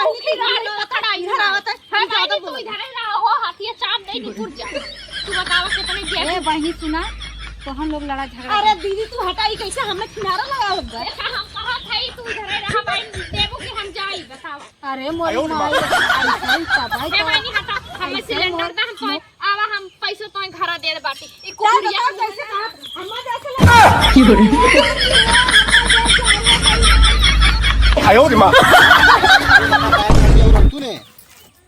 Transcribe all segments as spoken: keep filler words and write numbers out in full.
तू फिर आ रही, पकड़ आई इधर है। आवत है। हाँ, इधर बहिनी, आवत तू बोल। इधर ही रहा हो, हाथिया चाप दे, निकुर जा। तू बतावा कितने दिया? ए, बहिनी, सुना, तो हम लोग लड़ा झगड़ा अरे दीदी, तू हटाई, कैसे हमें किनारा लगावत बा? देखा, हम कहा था, तू इधर ही रहा, भाई, देबो कि हम जाई, बतावा। अरे, मोरी आयो रे माई, माई। ऐसे ही का भाई ए, तो बहिनी, हटा, हमें ऐसे सिलेंडर मोर दा, हम पाए। आवा, हम पैसो तोय घरा दे दे बाटी। ई चल, कुकुरिया बताओ, कैसे कहा? हम्मा जैसे लगा। आयो रे माँ। तूने?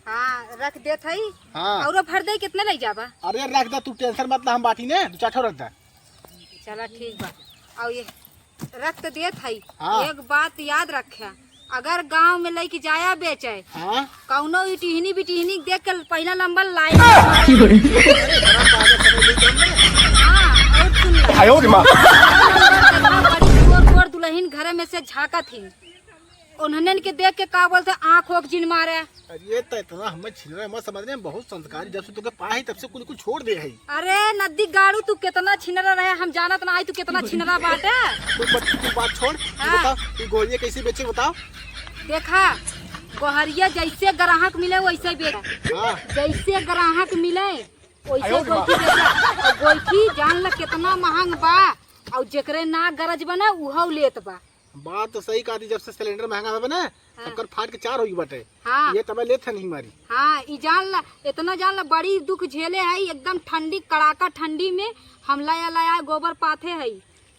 हाँ, रख देत हई। हाँ। औरो भर दे, कितने ले जाबा? अरे रख दे, तू tension मत ला, हम बाटी ने, दो चार ठो रख दे। चला ठीक बा। और ये रख तो देत हई। हाँ। एक बात याद रखे, अगर गांव में लइके जाया बेचे, हाँ। कौनो इटिहनी बिटिहनी देख के पहला नंबर लाइन। हाँ, और सुन ला। आयो रे माँ। बड़ी गोर गोर दुल्हन घरे में से झांकत ही, उन्हनन के देख के का बोलते, आँख ओख जिन मारे। अरे, त इतना हमें छिनरा मत समझ रहे, हम बहुत संस्कारी, जब से तोके पाए है, तब से कुल, कुल छोड़ दे है। अरे, नद्दी गाड़ू, तू कितना छिनरा रहे, हम जानत ना आई, तू कितना छिनरा बाटे। तू बत-, तू बात छोड़, तू हाँ। बताओ, तू गोहरिया कैसे बेचे, बताओ। देखा, गोहरिया जैसे ग्राहक मिले, वैसे बेच। हाँ। जैसे ग्राहक मिले, वैसे आयो रे माँ। गोइठी बेचे। और गोइठी जान ल कितना महंग बा, और जेकरे ना गरज बा ना, उहौ लेत बा। बात तो सही कहा थी, जब से सिलेंडर महंगा होबे ना, हाँ। सबकर फाट के चार होई बाटे। हाँ। ये तबे लेत है नहीं मारी। हाँ, ई जान ला, इतना जान ला, बड़ी दुख झेले है, एकदम ठंडी, कड़ाका ठंडी में हम लाया लाया गोबर पाथे है।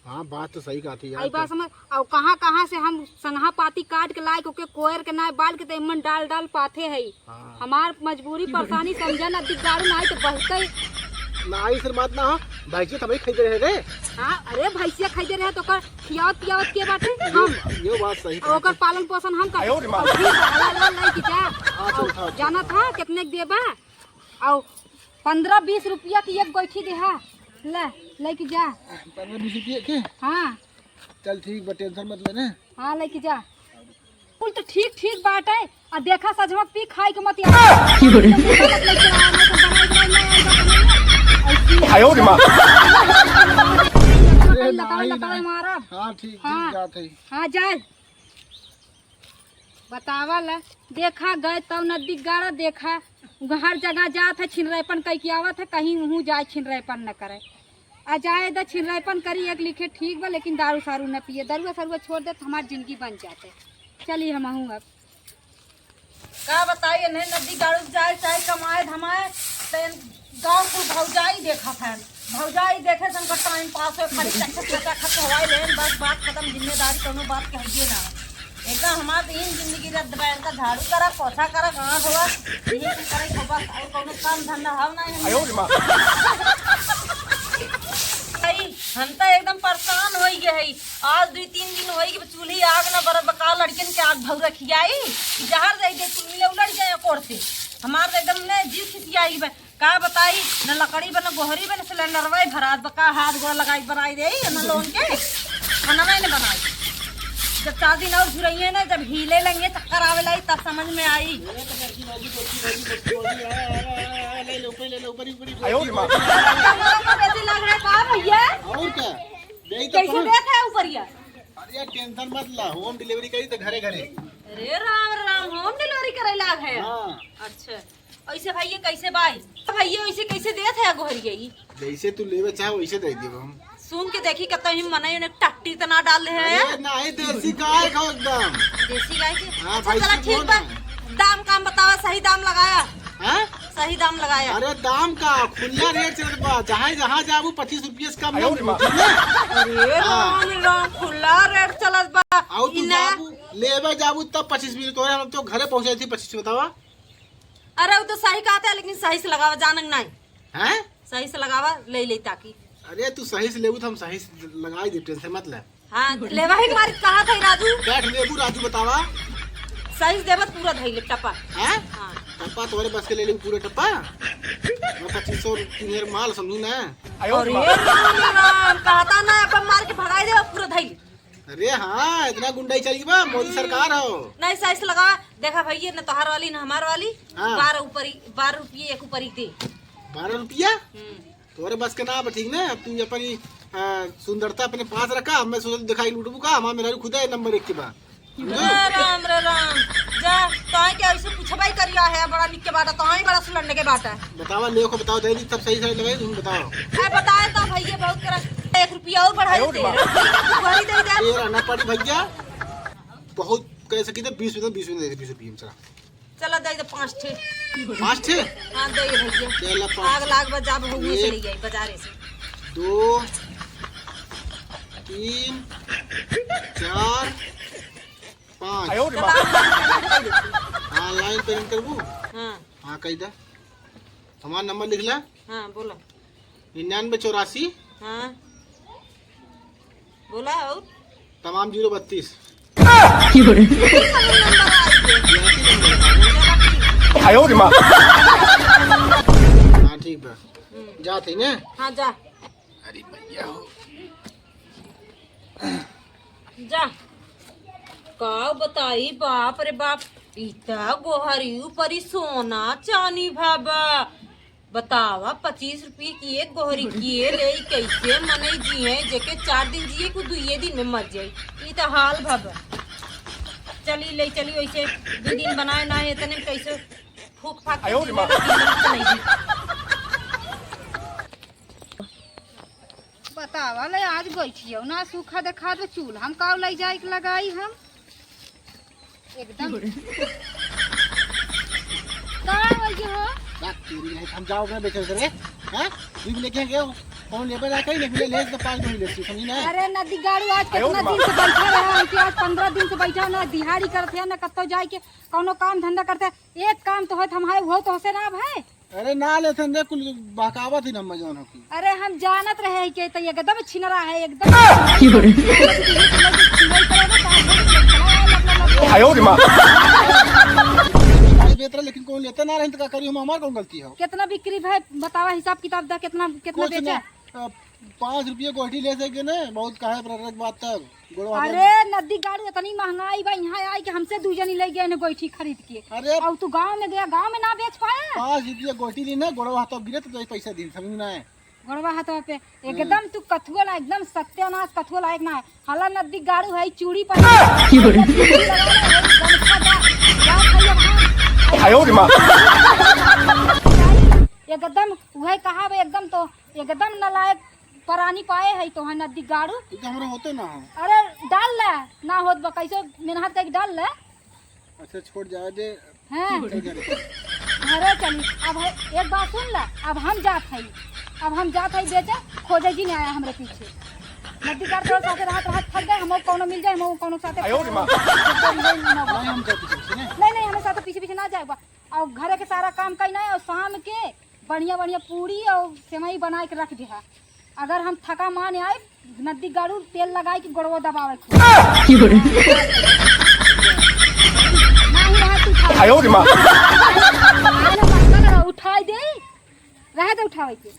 हाँ, बात तो सही कहा थी यार आई बात तो। समझ, और कहाँ कहाँ से हम संगहा पाती काट के लाए के ओके कोयर के नाय बाल के तो इमन डाल डाल पाथे है। हाँ। हमार मजबूरी परेशानी समझा ना, दिग्गारू ना आई तो बहुते। ना आई सर बात ना हो, भैंसिया तो हमें खरीदे रहे रे। हाँ, अरे भैंसिया खरीदे रहे तो ओकर खियावत पियावत के बाटे? हम। ये बात सही और ओकर पालन पोषण हम करते। आयो रे माँ। और फिर हला हला लेके जा। अच्छा, और अच्छा, अच्छा। जाना था कितने के देबा? और पन्द्रह बीस रुपया की एक गोइठी देहा। ले, लेके जा। पन्द्रह बीस रुपया के? हाँ। चल ठीक बा, tension मत ले ना। हाँ, लेके जा। कुल तो ठीक ठीक बाटे। आ देखा सजवा पी खाई के मत यार। की बोले? आयो रे माँ। अरे लताई, नहीं, लताई नहीं। मारब। हाँ, ठीक, ठीक, हाँ। जात है। हाँ, जाए। बतावा ला, देखा गए तब नदी गाड़ा, देखा हर जगह जात है, छिनरैपन कई के आवत है, कहीं उहू जाए छिनरैपन न करे। आ जाए द छिनरैपन करी एक लिखे ठीक बा, लेकिन दारू सारू न पिए, दरुआ सरुआ छोड़ दे तो हमार जिंदगी बन जाते। चली हमहू अब। का बताई, इन्हें नदी गाड़ू जाए चाहे कमाए धमाए, तो इन गाँव कुल भौजाई देखत है। भौजाई देखे से उनका time pass हो, खाली चक्कर चक्कर खत हवाई लेन, बस बात खत्म, जिम्मेदारी कोनो बात कहिए ना। एकदम हमार दिन जिंदगी रद्द बा, इनका झाड़ू करा, पोछा करा, गाँव धोआ, ये कुल करे हो बस, और कोनो काम धंधा हव ना इनमें। आयो रे माँ। भाई, हम तो एकदम परेशान हो गए है। आज दो तीन दिन हो गए, चूल्ही आग ना बरत बा, का लड़कियन के आग भौरा खियाई, कि जहर दे दे, कुल मिले उलट जाए कोर से। हमार तो एकदम ने जीव खिसियाई बा। का बताई, न लकड़ी बा, न गोहरी बा, न सिलेंडर बा, भरात बा, का हाथ गोड़ लगाई बनाई दे, न लोन के खाना नहीं बनाई। जब चार दिन और घुरइए ना, जब हिले लगे, चक्कर आवे लाई, तब समझ में आई। आयो रे माँ। बेसी लग रहा है का भैया? और का? यही तो कैसे कहूँ। देत है ऊपरिया? अरे यार, tension मत ला, home delivery करी तो घरे घरे। अरे राम राम, home delivery करे लाग है? हाँ। अच्छा। ऐसे भैया कैसे बाई? भैया ऐसे कैसे देत है गोहरिया ई? जैसे तू लेवे चाहे वैसे दे देबो हम। सुन के देखी कतई ही मनई ने टट्टी तना डाल है। अरे नहीं, देसी गाय का एकदम। देसी गाय के? हाँ, अच्छा, भैंसी चला ठीक बा। दाम काम बतावा, सही दाम लगाया। हाँ? सही दाम लगाया। अरे दाम का खुला rate चलत बा, चाहे जहाँ जाबू पच्चीस रुपये से कम ना मिली, ठीक है? अरे हाँ। राम राम, खुला rate चलत बा। और तू ई ना जाबू, लेवे जाबू तब पच्चीस मिली, तोरे हम तो घरे पहुँचाई थी पच्चीस, बतावा। अरे, वो तो सही कहते हैं, लेकिन सही से लगावा, जानक नहीं। हैं? सही से लगावा, ले ले ताकि। अरे, तू सही से लेबू तो हम सही से लगाई दे, tension मत ले। हाँ, लेवा ही मारी कहा था राजू। बैठ लेबू राजू, बतावा। सही से देबत पूरा धइले टप्पा। हैं? हाँ। टप्पा तोहरे बस के ले लेबू पूरा टप्पा? मैं पच्चीस सौ तीन हजार माल समझू ना। अरे राम राम, कहता ना अपन मार के भगाई देबा पूरा धइले। अरे हाँ, इतना गुंडाई चल गई बा, मोदी सरकार हो। नहीं, सही से लगावा। देखा भैया, न तोहार वाली, न हमार वाली। हाँ। बारह ऊपरी, बारह रुपये एक ऊपरी दे। बारह रुपया? हम्म। तोरे बस के ना बा, ठीक ना? अब तू अपन ई, आ, सुंदरता अपने पास रखा, मैं सोचत दिखाई लूटबू का, हमार मेहरारू खुदा है नंबर एक के बा। रे राम, रे राम, जा, तोहे बाटा तो ही बड़ा सुलंड के बाटा। बतावा, ले को बताओ, दे दी, सब सही सही लगाई, तुम बताओ। ए, बताए तो भैया बहुत करा, एक रुपया और बढ़ाई दे। तू घरी दे दे। तेरह ना पड़ी भैया, बहुत कह सकी तो बीस में, बीस में दे दे, बीस रुपये में चला। चला दे दे पाँच ठे। पाँच ठे? हाँ, दे दे भैया। चला पाँच। आग लाग बा, जाब हुए एक, चली जाई बाजारे से। दो, तीन, चार, पाँच। आयो रे माँ। चला, online payment कर देती। हाँ, online payment करबू? हाँ। हाँ, कही दा। हमार नंबर लिख ला। हाँ, बोला। निन्यानवे चौरासी। हाँ। बोला और? तमाम जीरो बत्तीस। आयो रे माँ। हाँ, ठीक बा। हम्म। जात है ने? हाँ, जा। अरे भैया हो। जा। का बताई, बाप रे बाप, ई त गोहरी ऊपरी सोना चानी भा बा। बतावा, पच्चीस रुपये की एक गोहरी किए ले, कैसे मनई जिए, जेके चार दिन जिए, को दुइये दिन में मर जाई। ई त हाल भा बा। चली ले चली, वैसे दो दिन बनाए ना है, इतने में कैसे फूक फाक के आयो रे माँ। बतावा ले, आज गोइठियो ना सूखा देखात बा, चूल्हा में काव लई जाए के लगाई हम। एकदम। का हो गया हो? बात तेरी नहीं, हम जाओ ना बेचे रे, हैं? दूध लेके गए हो, कौन लेबे ना कहीं, लेकिन ले तो पाँच दो ले, समझी ना? अरे नदी गाड़ू, आज कितना दिन से बैठा रहा है कि आज पन्द्रह दिन से बैठा ना, दिहाड़ी करते हैं ना, कत्तो जाए के कौनो काम धंधा करते हैं। एक काम तो है, हम है, वो तो हसे ना भाई। अरे ना लेथन रे, कुल बहकावत ही ना मजान हो की। अरे हम जानत रहे हैं कि तो एकदम छिनरा है, एकदम। आयो रे माँ। अरे बेतरा, लेकिन कौन लेते ना रहे तो का करी हम, हमार कौन गलती है? कितना बिक्री भाई बतावा, हिसाब किताब दा, कितना, कितना कुछ बेचा? ना, अ, पाँच रुपये गोइठी ले सके ना, बहुत कहे पर रख बात तब। गोड़वा हाथ अरे नदी गाड़ू, इतनी महंगाई बा, यहाँ आई कि हमसे दू जनी ले गए ने गोइठी खरीद के। अरे अब तू गाँव में गया, गाँव में ना बेच पाया। पाँच रुपया गोइठी ली ना, गोड़वा हाथ गिरे तो पैसा दिन, समझ में ना आए। गोड़वा हाथवा पे एकदम तू कथुआ ला, एकदम सत्यानाश, कथुआ लायक ना है। हला नदी गाड़ू है, चूड़ी पहन के आयो रे माँ। एकदम वही कहा बे, एकदम तो एकदम नालायक परानी पाए है तो है नदी गाड़ू। ई तो हमरा होते ना हो। अरे डाल ले, ना होत बा, कैसे मेहनत करके डाल ले। अच्छा छोड़ जाए दे। हाँ। चल जा रे। अरे चली, अब है, एक बात सुन ले, अब हम जात हई, अब हम जात हई बेचे, खोजे जी नहीं आया हमरे पीछे। नदी गाड़ तोर साथे रहत रहत थक गए, हमहू कौनो मिल जाए, हमहू कौनो साथे आयो रे माँ। नहीं, हम जाते पीछे पीछे नहीं। नहीं, नहीं, हमें साथे पीछे पीछे ना जाए बा। और घरे के सारा काम कई ना, और शाम के बढ़िया बढ़िया पूड़ी और सेवई बनाए के रख दिहा। अगर हम थका मान आए, नदी गाड़ू तेल लगाए के गोड़वा दबावे खूब। नाही रहा तू उठा। आयो रे माँ। आए ना, बक्सा लगा, उठाई दे, रहे दे उठावे के।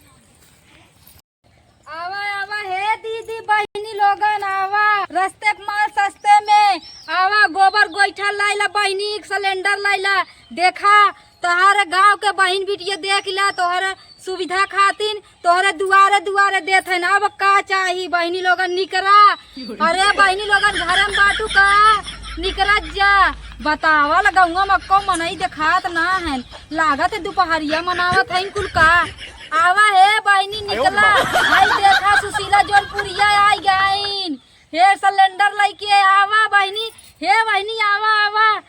आवा, आवा, हे दीदी, बहिनी लोगन, आवा। रस्ते के माल सस्ते में, आवा, गोबर गोइठा लाइला बहिनी, एक सिलेंडर लाइला। देखा, तोहरे गाँव के बहिन बिटिया देख ला, तोहरे सुविधा खातिन, तोहरे दुआरे दुआरे देत हन। अब का चाही बहिनी लोगन, निकरा। अरे बहिनी लोगन, घर में बाटू का? निकरा जा। बतावा, लगौआ में अक्को मनई देखात ना है। लागत है दुपहरिया मनावत है कुल का। आवा हे बहिनी निकला। आई देखा सुशीला जौनपुरिया आई गईन। हे सिलेंडर लइके आवा बहिनी। हे बहिनी आवा आवा।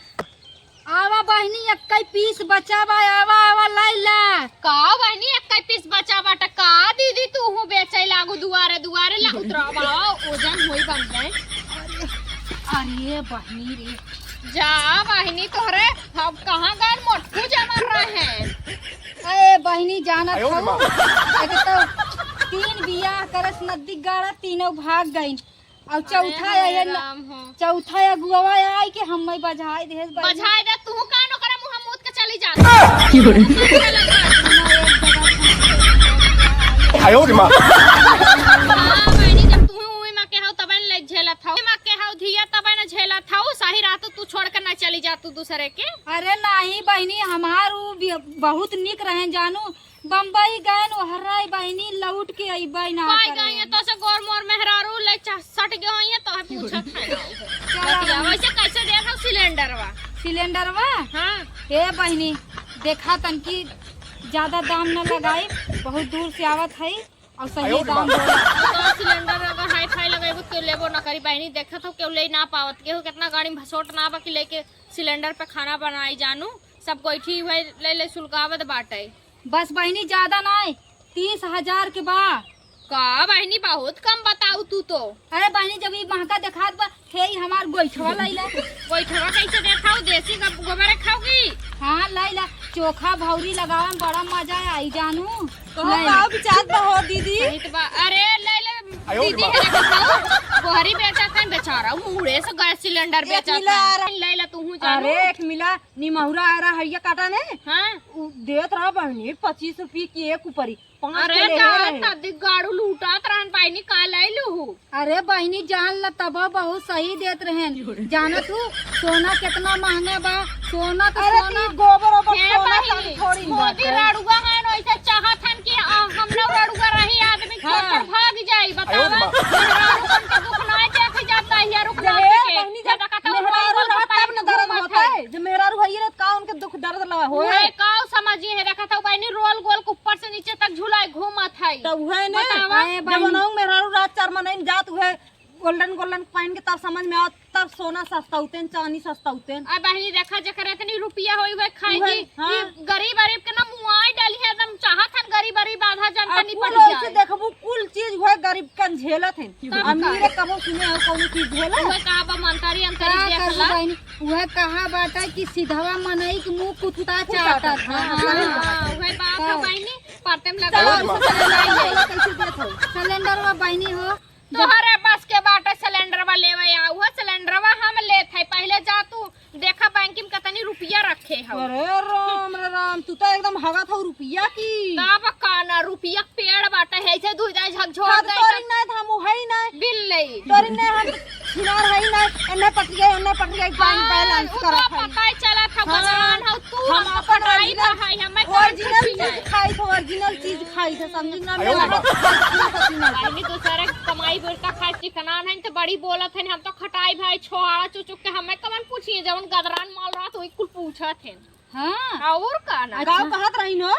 आवा बहिनी एक्कै पीस बचा बा आवा आवा लइला। का बहिनी एक्कै पीस बचा बाटा का दीदी तू हूँ बेचे लागू दुआरे दुआरे ला उतरा बा ओजन होई बन गए। अरे बहिनी रे। जा बहिनी तोहरे अब कहाँ गए मोटकू जमर रहे। अरे बहिनी जानत आयो रे हऊ, माँ। एक तो तीन बियाह करस नद्दी गाड़ा, तीनों भाग गइन। और चौथा अरे ये हरे न-, राम हो। चौथा ये गुआवा आई कि हम मैं बजाई देस बहिनी। बजाई दे, तू कान ओकरा मुँह मूत के चली जा। आयो रे माँ। हाँ, बहिनी, जब तू हुई माँ के हऊ तबे न ले झेलत हऊ। माँ के हऊ धिया तबे न झेलत हऊ। सही रहत तू छोड़ के ना चली जा तू दूसरे के। अरे नाही बहिनी, हमार उ बि-, बहुत निक रहेन जानू। बम्बई गएन ओहराई बहिनी, लौट के अइबे ना पाई करे। गई है तो से गोर मोर मेहरारू ले चा-, सट गए होई है तो है पूछत है। चला बतिया, बहिनी। वैसे कैसे देत हऊ सिलेंडरवा? सिलेंडरवा? हाँ। हे बहिनी, देखा तनकी ज्यादा दाम न लगाई, बहुत दूर से आवत है और सही दाम बोला। तो सिलेंडर अगर हाई फाई लगेबू तो लेबो ना करी बहिनी, देखत हो केहू ले ना पावत, केहू कितना गाड़ी में भसोट ना बा कि लेके सिलेंडर पे खाना बनाई जानू, सब गोइठी हुए ले ले सुलगावत बाटे। बस बहिनी ज्यादा ना, तीस हजार के बा। का बहिनी, बहुत कम बताऊ तू तो। अरे बहिनी, जब ई महका देखात बा, हे ई हमार गोइठवा लइला। गोइठवा कैसे देत हऊ? देसी गब-, गोबर खाओगी? हाँ, लइला। चोखा भौरी लगावे में बड़ा मजा आई जानू। कहो, लइला। का विचार बा हो दीदी? सही तो बा। अरे लइला, आयो रे दीदी माँ। है देखत हऊ, गोहरी बेचत है बेचारा, मुड़े से गैस सिलेंडर एक बेचत मिला है। आ रहा। लइला तू हूँ जानू। अरे एक मिला निमहुरा आ रहा है, ये काटा ने? हाँ। उ देत रहा बहिनी, पच्चीस रुपये की एक ऊपरी। पाँच अरे के लेहे का रहे। तदी गाड़ू लूटात रहन बहिनी, का लइ लूहू? अरे बहिनी, जान ल तब बहुत सही देत रहन। जानत हू सोना कितना महंगा बा? सोना तो अरे सोना। ती गोबर ओबर हे सोना बहिनी, चांदी थोड़ी मोदी बाटे। रड़ुआ है न, ऐसे चाहत हन कि, आ, हम ना रड़ुआ रही, आदमी हाँ। छोड़ के भाग जाई। बतावा, आयो रे माँ। मेहरारू बन के दुख ना देखे जाता है, रुक ना जहे देखे। बहिनी, जब ज्यादा कहता हूँ, मेहरारू रोल गोल रहत तब न दर्द घूमत होता है। है। जब मेहरारू है, का उनके दुख दर्द लगा होए? उहे का समझिए है, देखत हूँ बहिनी, रोल गोल के ऊपर से नीचे तक झुलाए घूमत है। तो उहे ने, बतावा। अरे जब बहिनी। उनहु मेहरारू रात चार मनई में जात उहे, गोल्डन गोल्डन पहन के तब समझ में आवत, तब सोना सस्ता होते हैं, चांदी सस्ता होते हैं। आ बहिनी देखा, जेकर इतनी रुपया होई, वह खाई उहे, जी, हाँ। ई गरीब अरीब के ना मुआई डाली है, एकदम चाहत हन गरीब अरीब आधा जनता आ निपट कुल ओर से जाए। देखबू, कुल चीज उहे गरीब कन झेलत हैं। तब का? अमीरे कबो सुने हो कौनो चीज झेले? उहे कहा बा मंतरी अंतरी का देख करू ला। बहिनी? उहे कहा बाटे कि सिधवा मनई के मुंह कुत्ता कुत्ता चाटत चाटत, है। हाँ, हाँ। हाँ, उहे बात है का? बहिनी, परते में चलो, लगा हम सब चले जाएंगे। कैसे देत हो? सिलेंडर में बहिनी हो, तोहरे बस के बाटे सिलेंडरवा लेवे आ, उहो सिलेंडरवा हम लेत है। पहिले जा तू देखा बैंक में कितनी रुपया रखे हौ। अरे राम रे राम, तू तो एकदम हगत हौ रुपया की। तब का ना, रुपया के पेड़ बाटे है, ऐसे धुई जाए झकझोर हाँ, तो दे तोरी के। नहीं, हम उहई नहीं। बिल नहीं। तोरी नहीं, हम छिनार हई नहीं, एन्ने पटिया, एन्ने पटिया, बैंक हाँ, बैलेंस उ करत तो हई। पता ही चलत हौ, हाँ, गदरान हौ तू, हम हम तो अपन पढ़ाई original, पढ़ाई, हमें कौन original पूछी चीज नहीं। खाई थो, original चीज खाई थो, समझी ना, अरे मेरा बाप। पसीना पसीना। भाई, दूसरे कमाई बोलता खाए चिकना नहीं तो बड़ी बोलत है, हम तो खटाई भाई छोआड़ा चुचुक के हमें कवन पूछिए, जवन गदरान माल रहा तो वही कुल पूछत है। हाँ। और का ना? अच्छा। का कहत रही नो?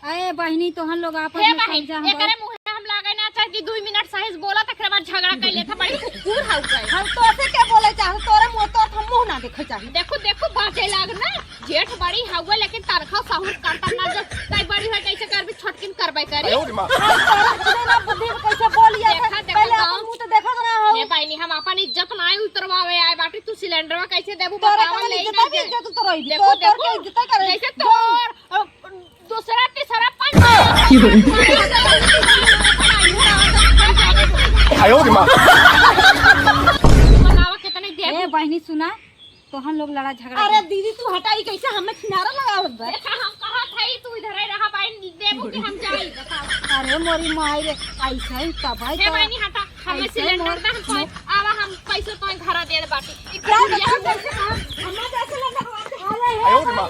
अरे बहिनी, तोहन लोग आपस हे में बहिन, समझा हम एकरे बहुत मुँहे हम लागे ना चाहती, दुई मिनट सही से बोला, तकरे बाद झगड़ा कर लेता, बड़ी कुकुर हौ गए। हम तो ऐसे क्या बोले चाहते, तोरे मुँह तो हम मुँह ना देखे चाही। देखो, देखो, बाजे लाग ना, जेठ बड़ी हौ गए, लेकिन तनखा सहूर करता ना, जब तई बड़ी है, कैसे कर भी छोटकिन करबे करे। अयो रे माँ। हम तोरे इतने ना बुद्धि में कैसे बोलिया देखा, था, देखा, पहले गाँव अपन मुँह तो देखा ना हो। हे बहिनी, हम अपन इज्जत ना उतरवावे आए बाटी, तू सिलेंडरवा कैसे देबू, तोरे बतावा, कौन ले इज्जत ना है, दे। इज्जत उतरवाई? देखो, तोर देखो, के इज्जत करे? जैसे तोर, अ, दूसरा, तीसरा, पाँच। आयो रे माँ। बतावा कितनी देर। ए, बहिनी सुना, तोहन लोग लड़ा झगड़ा अरे कर। दीदी तू हटा, ई कैसे हमें किनारा लगावत बा? देखा, हम कहा था, तू इधर ही रहा, बहिन, देबू कि हम जाई, बतावा। अरे मोरी माई रे, ऐसे ही तब है हे तो। बहिनी हटा, हमें ऐसे सिलेंडर मोर, ना, हम मोर आवा, हम पैसे तो घरा दे बाटी। क्या बता, कैसे कहा? हमें तो सिलेंडर वाला आवा है। आयो रे माँ।